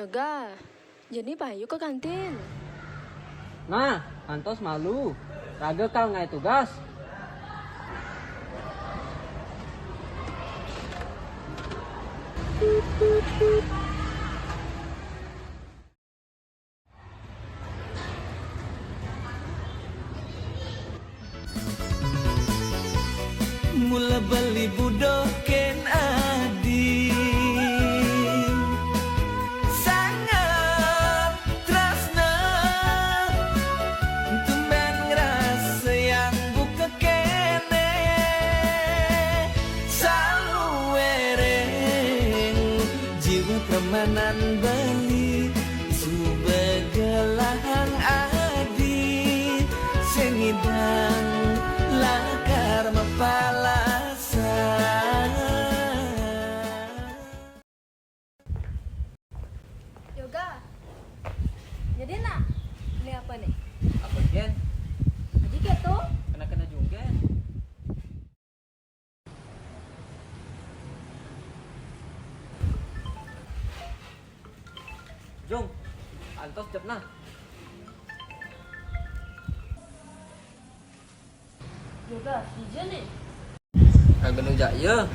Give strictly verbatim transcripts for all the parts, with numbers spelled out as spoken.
Yoga, jadi payu ka kantin. Nah, antos malu. Raga kal ngaé tugas. Mula beli budoh kén adi, sangat tresna, tumbén ngrasayang buka kéné. Saluéréng jiwa pramanan beli, suba gelahang adi, sing ngidang lakar mapalasa. Yoga, jadi nah, ini apa nih? Apa, Jen? Jadi gitu? Kena-kena juga. Jung, antos jawab nah. Yoga, dija nih. Raga nu jak ieu.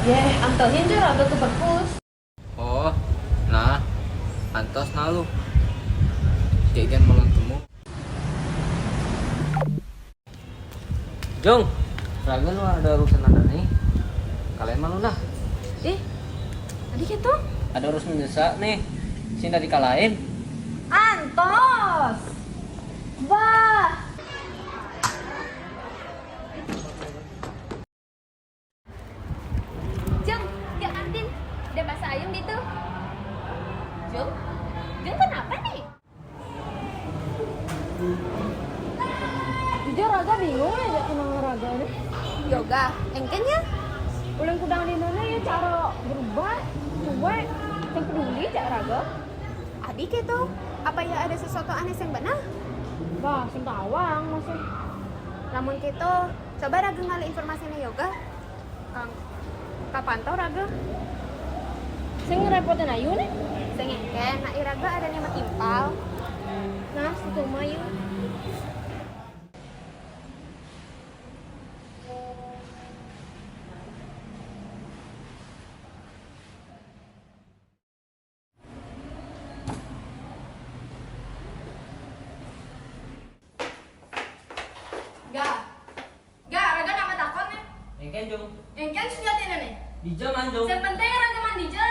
Yéh, antosin ja raga ka perpus. Oh, nah, antos nah lu. Gégén malu temu. Jung, raga nu ada urusan ada nih. Kalain malu nah. Ih, tadi gitu? Ada urusan mendesak nih. Sini dari kalain. Antos. Bah. Jung, yuk kantin. Ada bahasa ayam di tuh. Jung, Jung kenapa nih? Jujur, raga bingung ya, jak tunangan raga nih. Yoga, engkén ya? Ulun kudang di mana ya cara berubah, cuek, sing peduli jak raga. Adi gitu, apa ya ada sesuatu aneh sing benar? Bah, sing tawang masih. Lamun gitu, coba raga ngalih informasinya Yoga. Kang, kapan tau raga? Sing ngerepotin ayu nih. Sing engkén, nak iraga ada nih matimpal. Nah, situ mah yuk. Ga, ga, raga nama takon nih. Engkén, Jung. Engkén sujatina nih. Dija man, Jung. Sing penting raga man dija.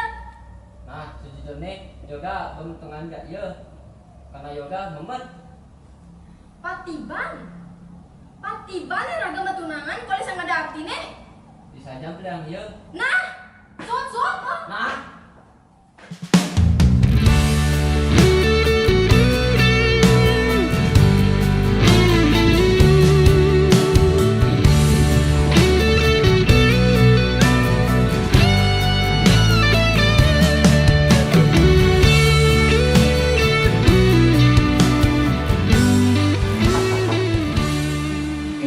Nah, sujujurné Yoga bemtungan jak ieu. Karena Yoga memet. Patiban. Patiban nih raga metunangan, kalau sing ada artiné. Bisa aja bilang ieu. Nah, suap-suap, oh. Nah.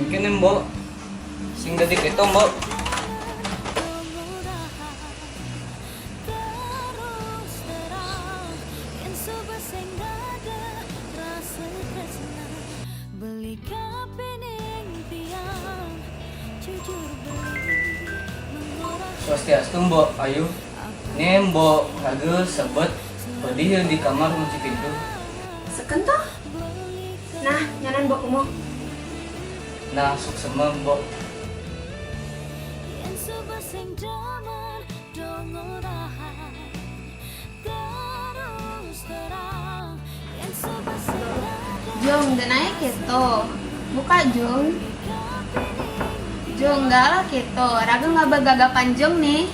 Mungkin, Mbok, sing dadi keto, Mbok. Terus terang, yén suba sing dada rasa tresna, beli kapining tiang, jujur beli mengurang. Swastiastu, Mbok Ayu. Né Mbok raga sebet pedih di kamar ngunci pintu. Seken toh? Nah, nyanan Mbok kumuh. Nah, suksema, Mbok. Yén suba sing demen dong urahan, terus terang, yén suba sing demen. Jung, dinaé kéto. Buka, Jung. Jung, galah kéto. Raga ngaba gagapan Jung nih.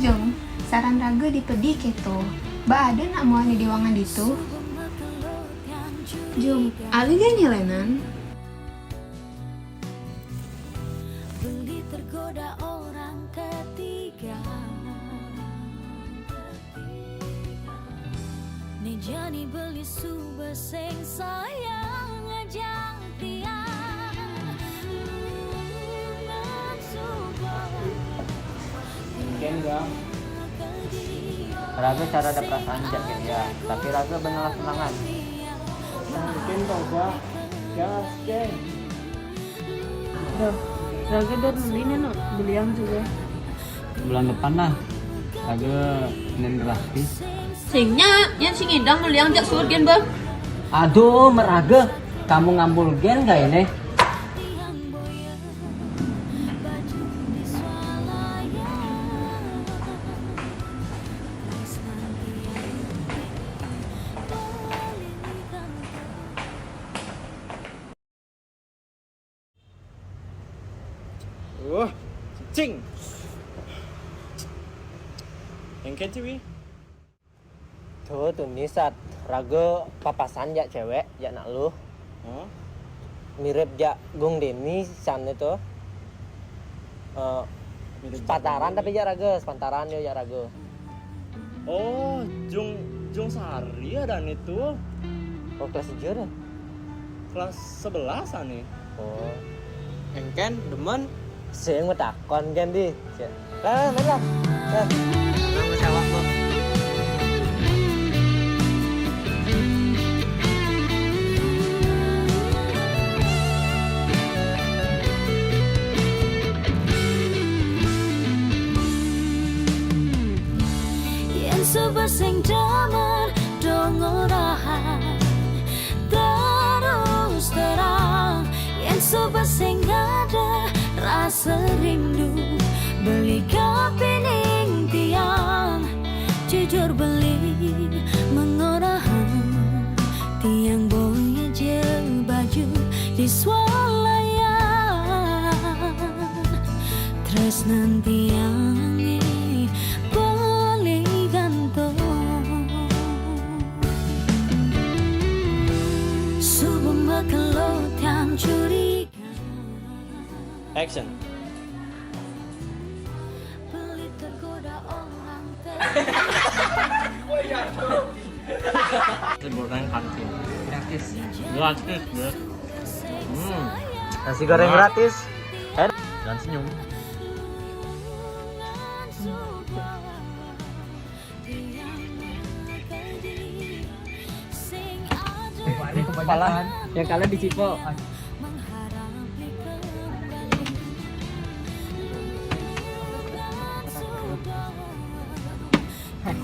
Jung, saran raga dipedih kéto. Ba ada nak muani di wangan ditu. Jung, alih gé nyilénan. Beli tergoda orang ketiga. Né ja Ni beli suba sing sayang ngajak tiang. Lungan suba. Ken, Bang. Raga cara ada perasaan jak ke dia, tapi raga benar semangat. Ken, Bang, Bang. Gas, Ken. Dah, raga dah beli nih, no. Beli yang juga. Bulan depan lah. Raga nen gratis. Sing nya, yang sing idang beli yang jak suud gen, Bang. Aduh, meraga. Kamu ngambul gen gak ini? Wah, cicing. Engke ciwi. Tuh, tuh nisat raga papasan jak cewek, jak nak lu. Hah? Mirip jak Gung Deni san itu. Eh, Mirip sepantaran Gung Deni. Tapi jak raga, sepantaran yo jak raga. Oh, Jung Jung Sari ada nih tuh. Oh, kelas tujuh dah. Kelas sebelas ane. Oh, Engken demen. Sing mau takon kan di. Lah, main lah. Lah. Yen suba sing demen dong orahan. Terus terang, yen suba sing ada rasa rindu, beli kapining tiang. Jujur beli mengorahan, tiang boya je baju di swalayan. Tresnan tiang e beli gantung. Suba makelo tiang curiga. Action. Beli tergoda orang Goreng kantin. Gratis. Gratis, bro. Hmm. Nasi goreng gratis. Dan senyum. Malah yang kalah di Cipo.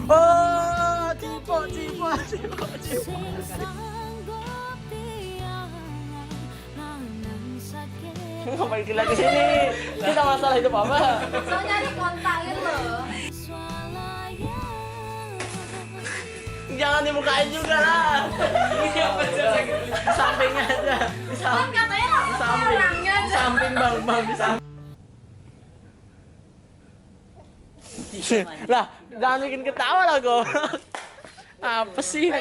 Oh, Cipo, Cipo, Cipo, Cipo. Ngapain gila di sini? Kita masalah hidup apa? Soalnya di kontakin loh. Jangan dibukain juga lah. Di samping aja. Di Kan samping. katanya nggak Di samping. orangnya Di samping, Bang, Bang, di samping. Lah, jangan bikin ketawa lah, goblok. Apa sih?